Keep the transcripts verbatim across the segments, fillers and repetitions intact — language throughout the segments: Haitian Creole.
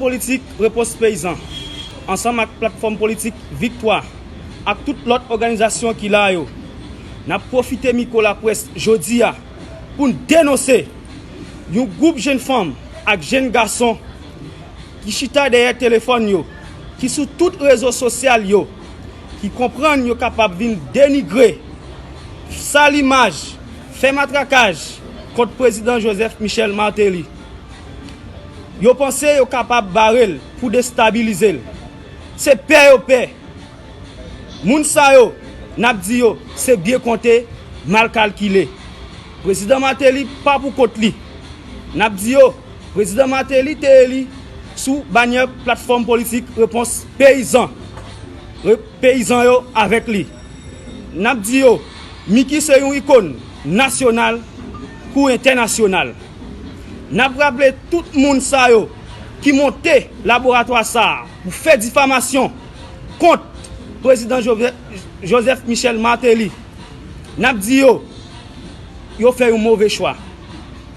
Politik Repons Peyizan, ansanm ak Platfòm Politik Viktwa, ak tout lòt òganizasyon ki la yo, n ap pwofite mikwo laprès jodi a pou n denonse yon gwoup jenn fanm ak jenn gason ki chita dèyè telefòn yo, ki sou tout rezo sosyal yo, ki konprann yo kapab vin denigre, sal imaj, fè matrakaj kont Prezidan Joseph Michel Martelly. Yo panse yo kapab bare l pou destabilize l. Se pè yo pè. Moun sa yo, n ap di yo, se byen konte, mal kalkile. Prezidan Martelly pa pou kont li. N ap di yo, Prezidan Martelly te eli sou banyè Platfòm Politik Repons Peyizan. Re-, peyizan yo avèk li. N ap di yo, Micky se yon ikòn nasyonal kou entènasyonal. N ap raple tout moun sa yo ki monte laboratwa sa a pou fè difamasyon kont Prezidan Jove-, Joseph Michel Martelly. N ap di yo, yo fè yon move chwa.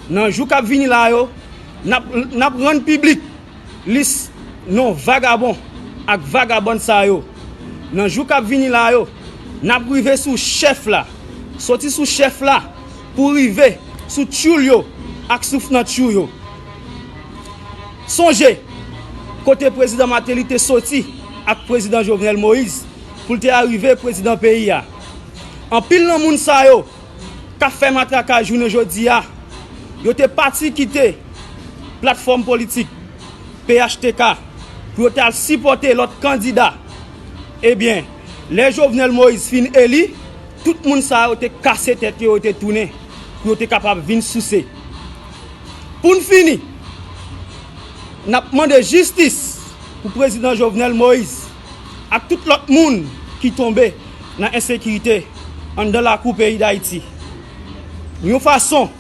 Nan jou k ap vini la yo, n ap, n ap rann piblik lis non vagabon ak vagabòn sa yo. Nan jou k ap vini la yo, n ap rive sou chèf la, soti sou chèf la pou rive sou tchoul yo ak soufnantchou yo. Sonje kote Prezidan Martelly te soti ak Prezidan Jovenel Moïse pou l te arive prezidan peyi a. Anpil nan moun sa yo k ap fè matrakaj jounen jodi a, yo te pati kite Platfòm Politik P H T K pou yo te al sipòte lòt kandida. Ebyen, lè Jovenel Moïse fin eli, tout moun sa yo te kase tèt yo, yo te tounen pou yo te kapab vin souse. Pou n fini, n ap mande jistis pou Prezidan Jovenel Moïse ak tout lòt moun ki tonbe nan ensekirite anndan lakou peyi Dayiti. Yon fason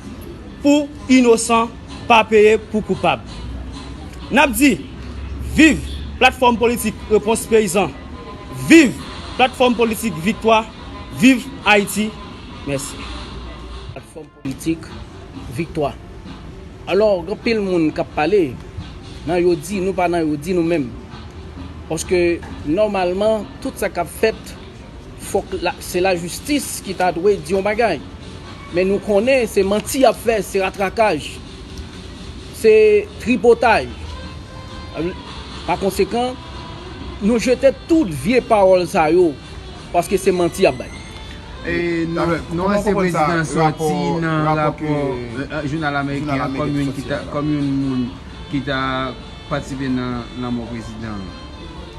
pou inosan pa peye pou koupab. N ap di, viv Platfòm Politik Repons Peyizan, viv Platfòm Politik Viktwa, viv Ayiti. Mèsi. Platfòm Politik Viktwa. Alò, gen anpil moun k ap pale, nan yo di, nou pa nan yo di nou menm. Paske, nòmalman, tout sa k ap fèt, fòk la, se lajistis ki ta dwe di yon bagay. Men nou konnen se manti y ap fè, se ratrakaj, se tripotay. Pa konsekan, nou jete tout vye pawòl sa yo, paske se manti y ap bay. E nou, nou wè se prezidan sòti nan rapò, eh, eh, jounal ameriken an kòm youn ki ta, kòm youn moun ki ta patisipe nan lanmò prezidan an.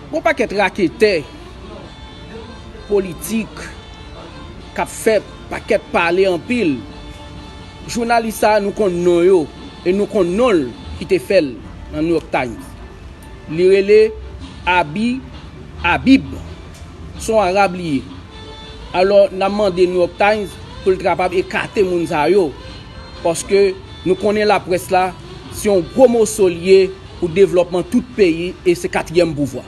Gon pakèt raketè politik k ap fè pakèt pale anpil. Jounalis sa a, nou konn non yo, e nou konn non l ki te fè l nan New York Times. Li rele Abi Habib. Se yon Arab li ye. Alò, n ap mande New York Times pou l kapab ekate moun sa yo, paske nou konnen laprès la, se yon gwo moso li ye pou devlòpman tout peyi, e se katriyèm pouvwa.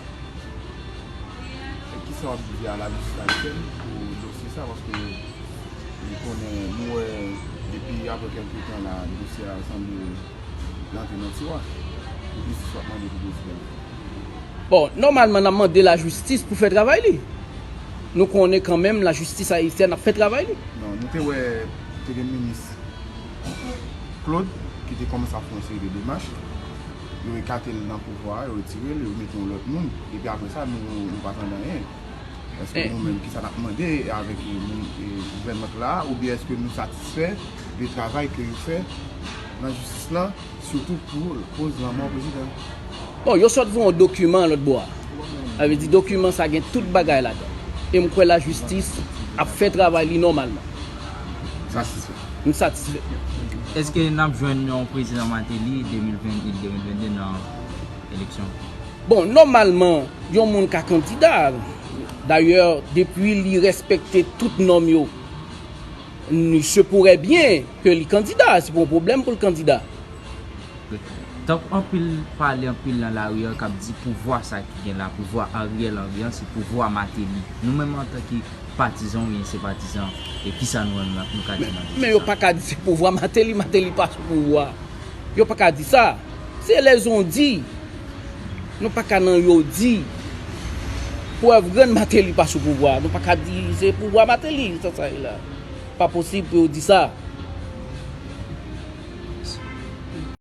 E kisa w ap di a lajistis ayisyèn pou dosye sa? Paske nou konnen, nou wè depi apre kèlke tan la, dosye a sanble l antre nan tiwa. Pou jistis w ap mande pou prezidan. Bon, nòmalman, n ap mande lajistis pou fè travay li. Nou konnen kanmenm lajistis ayisyèn ap fè travay li. Non, nou te wè, te gen minis Claude, ki te kòmanse ap fè yon seri de demach. Yo ekate l nan pouvwa a, yo retire l, yo mete yon lòt moun. Epi apre sa, nou, nou pa tande anyen. Èske nou menm, kisa n ap mande avèk, e, moun, e, gouvènman k la a, oubyen èske nou satisfè de travay ke yo fè nan jistis lan, sitou pou koz lanmò prezidan? Bon, yo sot voye yon dokiman lòt bò a. Sa vle di dokiman sa gen tout bagay ladan. E m kwè lajistis ap fè travay li nòmalman. Satisfè. M satisfè. Èske n ap jwenn yon prezidan Martelly de mil vennde, de mil vennde nan eleksyon? Bon, nòmalman, yon moun ka kandida. Dayè, depi li respekte tout nòm yo, n-, se pourè byen ke li kandida. Se pa yon pwoblèm pou l kandida. Tank anpil pale anpil nan lari a k ap di pouvwa sa ki gen la, pouvwa Ariel Henry an, se pouvwa Martelly. Nou menm antanke patizan oubyen senpatizan, e kisa nou menm nou ka di nan dosye sa? Men yo pa ka di se pouvwa Martelly, Martelly pa sou pouvwa. Yo pa ka di sa. Se lèzondi. Nou pa ka nan yo di. Prèv grenn, Martelly pa sou pouvwa. Nou pa ka di se pouvwa Martelly, sa sa ye la. Pa posib pou yo di sa.